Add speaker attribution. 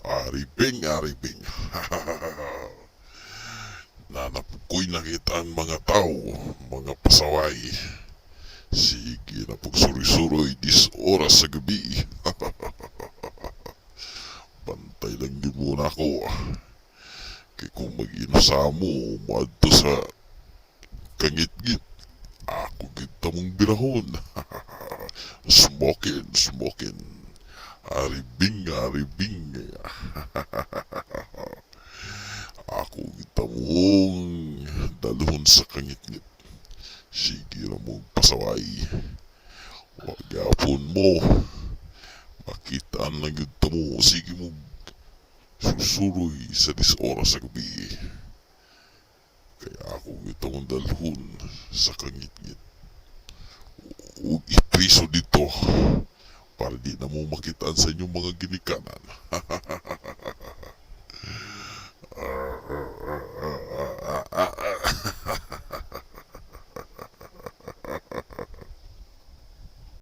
Speaker 1: Aribing, aribing. Naa na pud ko'y nakita ang mga tao, mga pasaway. Sige na pug suroy-suroy 10 oras sa gabi. Bantay lang gyud muna ako. Kay kung mag-inusa mo, moadto sa kangitngit, ako gyud tamong birahon. Smoking, smoking. Aribing, aribing. Ako gyud tamong dalhon sa kangitngit. Sige ra mong pasaway. Wa gyapon mo. Makita na gyud ta mo. Sige mo susuroy sa 10 oras sa gabi. Kaya ako gyud tamong dalhon sa kangitngit. Ug ipriso dito para di na mo makitaan sa inyong mga ginikanan.